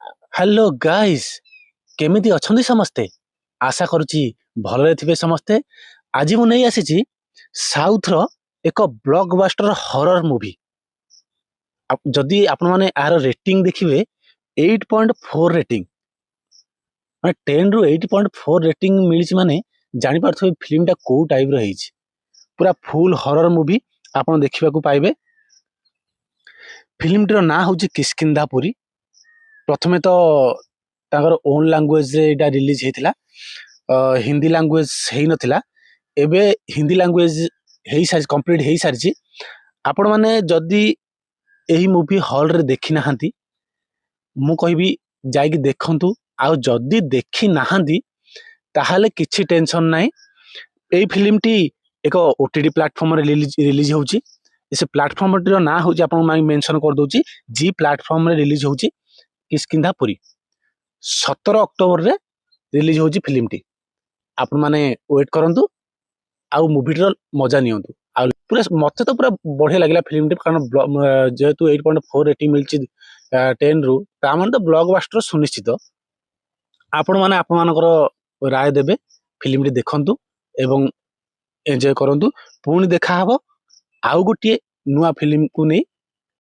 Hello guys, କେମିତି ଅଛନ୍ତି ସମସ୍ତେ? ଆଶା କରୁଛି ଭଲରେ ଥିବେ ସମସ୍ତେ। ଆଜି ମୁଁ ନେଇ ଆସିଛି ସାଉଥର ଏକ ବ୍ଲକବାଷ୍ଟର ହରର ମୁଭି। ଯଦି ଆପଣମାନେ ଏହାର ରେଟିଂ ଦେଖିବେ, 8.4 ରେଟିଂ, ମାନେ 10ରୁ 8.4 ରେଟିଂ ମିଳିଛି, ମାନେ ଜାଣିପାରୁଥିବେ ଫିଲ୍ମଟା କୋଉ ଟାଇପ୍ର ହେଇଛି। ପୁରା ଫୁଲ୍ ହରର ମୁଭି ଆପଣ ଦେଖିବାକୁ ପାଇବେ। ଫିଲ୍ମଟିର ନାଁ ହେଉଛି କିଷ୍କିନ୍ଧାପୁରୀ। ପ୍ରଥମେ ତ ତାଙ୍କର ଓନ୍ ଲାଙ୍ଗୁଏଜରେ ଏଇଟା ରିଲିଜ୍ ହେଇଥିଲା, ହିନ୍ଦୀ ଲାଙ୍ଗୁଏଜ ହେଇନଥିଲା। ଏବେ ହିନ୍ଦୀ ଲାଙ୍ଗୁଏଜ ହେଇସାରି କମ୍ପ୍ଲିଟ୍ ହେଇସାରିଛି। ଆପଣମାନେ ଯଦି ଏହି ମୁଭି ହଲ୍ରେ ଦେଖି ନାହାନ୍ତି, ମୁଁ କହିବି ଯାଇକି ଦେଖନ୍ତୁ। ଆଉ ଯଦି ଦେଖି ନାହାନ୍ତି, ତାହେଲେ କିଛି ଟେନସନ୍ ନାହିଁ। ଏଇ ଫିଲ୍ମଟି ଏକ ଓଟିଟି ପ୍ଲାଟଫର୍ମରେ ରିଲିଜ୍ ହେଉଛି। ସେ ପ୍ଲାଟଫର୍ମଟିର ନାଁ ହେଉଛି, ଆପଣଙ୍କୁ ମେନସନ୍ କରିଦେଉଛି, ଜି ପ୍ଲାଟଫର୍ମରେ ରିଲିଜ୍ ହେଉଛି କିଷ୍କିନ୍ଧାପୁରୀ। 17 ଅକ୍ଟୋବରରେ ରିଲିଜ୍ ହେଉଛି ଫିଲ୍ମଟି। ଆପଣମାନେ ୱେଟ୍ କରନ୍ତୁ ଆଉ ମୁଭିଟିର ମଜା ନିଅନ୍ତୁ। ଆଉ ପୁରା ମତେ ତ ପୁରା ବଢ଼ିଆ ଲାଗିଲା ଫିଲ୍ମଟି, କାରଣ ଯେହେତୁ 8.4 ରେଟିଂ ମିଳିଛି 10ରୁ, ତା ମାନେ ତ ବ୍ଲକବାଷ୍ଟର ସୁନିଶ୍ଚିତ। ଆପଣମାନେ ଆପଣମାନଙ୍କର ରାୟ ଦେବେ। ଫିଲ୍ମଟି ଦେଖନ୍ତୁ ଏବଂ ଏନ୍ଜୟ କରନ୍ତୁ। ପୁଣି ଦେଖାହବ ଆଉ ଗୋଟିଏ ନୂଆ ଫିଲ୍ମକୁ ନେଇ।